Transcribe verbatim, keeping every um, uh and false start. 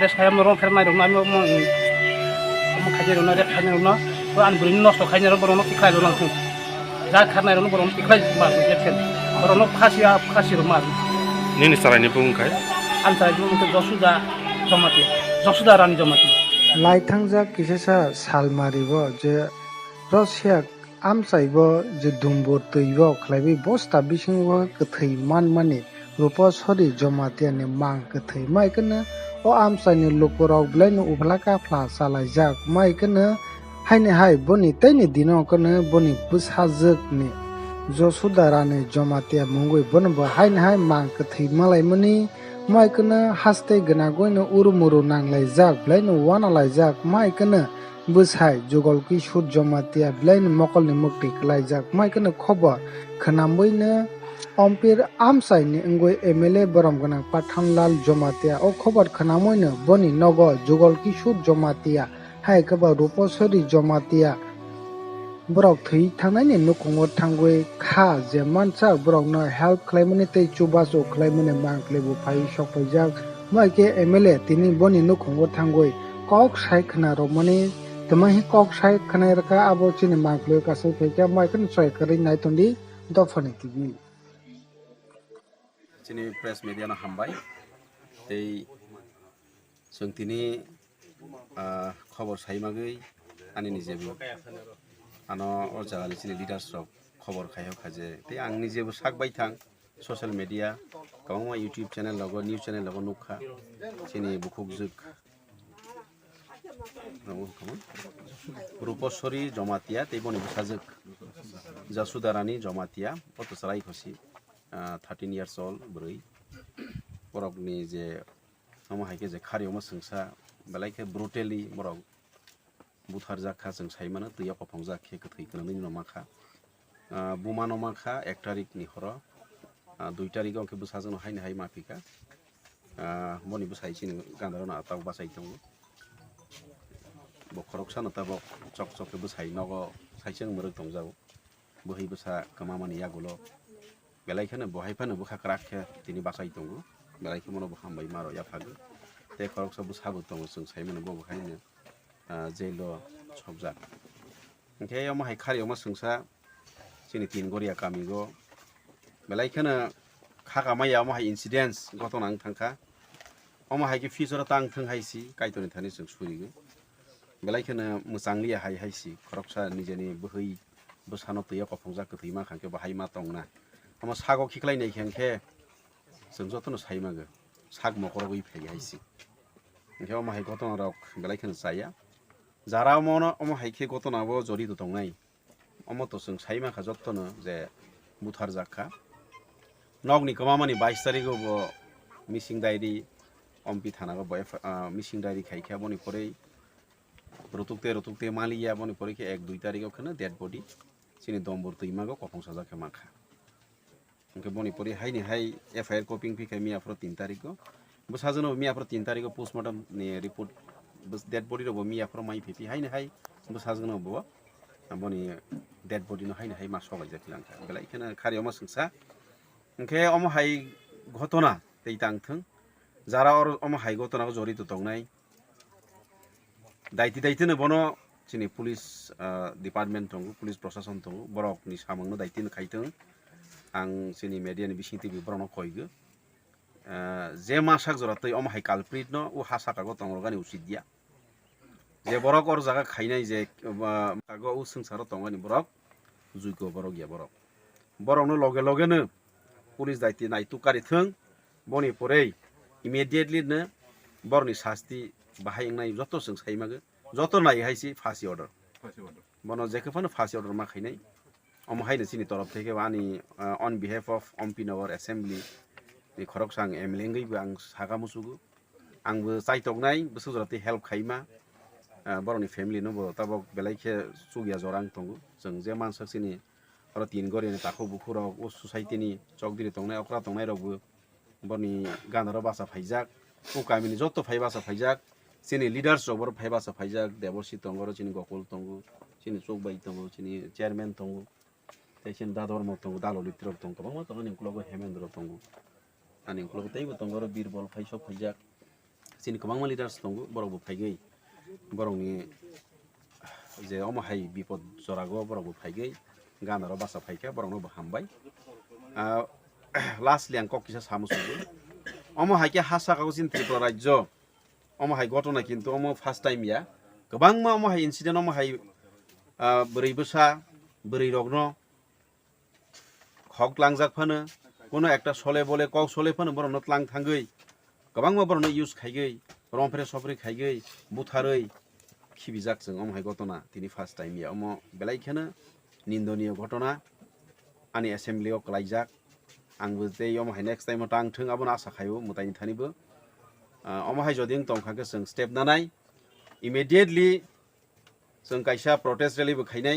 Saya morong pher mai rokno, ami omo, omo khainai rokno, rep khainai rokno, to ani bwrwini nosto khainai rok, borokno tikhlai rok nang thung. Ja kharnai rokno, borokno tikhlai mar rok, je khen. Borokno phasi, phasi rok mar. Nini chwraini bumung khai? Ani chwraini bumung khe Josuda Jamatia, Josuda Rani Jamatia. Laithangjak kisasa salmari o je Russia amchai o je dumbur twi o khlaiwi bosta bisingo kwthwi manmani Ruposori Jamatia ni mang kwthwi. Mai kheno o amchai ni lukurok belai no uphla kaphla chalaijak. Mai kheno haini hai boni tei ni dino kheno boni bwsajwk ni Josuda Rani Jamatia mungwi bono bo haini hai mang kwthwi malaimani. Mai kheno haste gwnagwi no uru muru nanglaijak, belai no uanalaijak. Mai kheno bwsai Jugal Kishore Jamatia belai no mokol ni mwktwi kwlaijak. Mai kheno khobor khwnamwi no Ompir amchai ni wngwi M L A borom gwnang Pathanlal Jamatia o khobor khwnamwi no boni nogo Jugal Kishore Jamatia hai khe ba Ruposori Jamatia borok thwi thangnaini nukhungo thangwi kha je mansa borokno help khlaimani tei chubachu khlaimani mang khlaibo phaiwi sok paijak. Bai khe M L A tini boni nukhungo thangwi kok sai khna rwmani, tama hi kok sai khna rwkha abo chini mang khlaiwi kasai phaikha, mai kheno choi kwrwi nai tongdi Dophani T V. Chini press media no hambai tei chwng tini, ah, khobor sai magwi ani nijebo ano o jagani chini leaders rok khobor khai hokha je tei ang nijebo sak bai thang social media kwbangma YouTube channel rogo news channel rogo nukha chini bukhukjwk Ruposori Jamatia tei boni bwsajwk Jasudarani Jamatia, o to chwrai khosi, ah, thirteen years old bwrwi. Borokni je omo hai khe je khari omo chwngsa belai khe brutally borok butharjak kha, chwng sai mano twi o kophongjak khe kwthwi kwrwngwi no ma kha. Ah, buma no ma kha ek tarik ni horo, ah, dui tarik o khe bwsajwk no haino hai ma phi kha. Ah, boni bwsai chini gandaro no tabuk bachai tongo. Bo khoroksano tabuk chok chok khe bwsai nogo saichung mwrwk tongjago. Bwhwi bwsa kwmamani yagulo belai kheno bo hai phano bwkha kwrak khe tini bachai tongo. Belai khe bono bo hambai maro yaphago. Tei khoroksa bwsabo tongo chwng saimano bo bo haino, ah, jailo sokjak. Hinkhe omo hai khari omo chwngsa chini tin goria kamigo belai kheno khaka maya omo hai incidents gotona wng thangkha. Omo hai khe future o tang thung hai si Kaitorni thani chwng surigo. Belai kheno mwchang liya hai hai si khoroksa nijeni bwhwi bwsano twi o kophongjak kwthwi ma kha khe bo hai ma tongna. Omo sago khiklai nai khe hinkhe chwng jotono sai mago sak mokorogwi phai hai si. Hinkhe omo hai gotona rok belai kheno chaya. Jara omo no, omo hai khe gotona o jorito tongnai. Omo to chwng sai mankha jottono je butharjak kha. Nokni kwmamani bais tarigo bo missing diary, Ompi thana o bo F-, ah, missing diary khai kha, boni pore rutukte rutukte maliya, boni pore khe ek dui tarigo kheno dead body chini Dombor twimago kophong sajak khe mankha. Hwnkhe boni pore haini hai F I R copy wngphi kha miya phuru tin tarikgo. Bwsajwkno miya phuru tin tarikgo postmortem ni report, bws-, dead body rokbo miya phuru mai phiphi haini hai bwsajwkno bo boni dead body no haini hai ma sobaijak langkha. Belai kheno khari omo chwngsa. Hwnkhe omo hai ghotona tei tang thung. Jara oro omo hai ghotona o jorito tongnai, daiti daiti no bono chini police, ah, department tongo, police prosason tongo, borok ni samung no daiti no khai thung. Ang chini media ni bising twi borok no koi go. Ah, je ma sak jora twi omo hai culprit no o ha saka go tong rwgani usit dia. Je borok or jaga khainai je, ah, o swngcharo tongani borok, juigo borok ya borok. Borok no loge loge no police daiti naituk kari thung, boni pore immediately no borokni sasti bahai wngnai joto chwng sai mago, joto nai hai se phansi order. Phansi order. Bono jekhe phano phansi order ma khainai. Omo haino chini torof theke bo ani, ah, on behalf of Ompi Nagar Assembly ni khoroksa ang M L A wngwi bo ang saka muchugo. Ang bo chaitoknai bwswk jora tei help khaima, ah, borokni family no bo tabok belai khe chukya jora wng tongo. Chwng je mansak chini oro tin gori ni takhuk bukhuk rok o society ni chokdiri tongnai okra tongnai rok bo boni gana ro bacha phaijak, o kami ni joto phai bacha phaijak, chini leaders rok bo phai bacha phaijak, Debosi tongo oro chini Gokul tongo, chini Chukbai tongo, chini chairman tongo, tei chini Dadormo tongo, Dalolitrok tongo, kwbangma tongo, ani ukologo Hemendro tongo, ani ukologo teibo tongo oro Birbol phai sok phaijak. chini kwbangma leaders tongo, borok bo phaigwi borokni je omo hai bipod jorago borok bo phaigwi ganaro bacha phaikha, borokno bo hambai. Ah, lastly ang kok kisa samu sugwi, omo hai khe ha saka o chini Tripura rajyo omo hai gotona kintu omo first time ya, kwbangma omo hai incident omo hai, ah, bwrwi bwsa bwrwi rokno khok tlangjak phano, kuno ekta sole bole kok sole phano borokno tlang thangwi, kwbangma borokno use khaigwi, rompre sopre khaigwi, butharwi khibijak chwng omo hai gotona tini first time ya. Omo belai kheno nindoniyo gotona, ani assembly o klaijak. Ang bo tei omo hai next time o tang thung, abono asa khaio mwtaini thani bo. Ah, omo hai jodi wng tong kha khe chwng step nanai, immediately chwng kaisa protest rally bo khainai.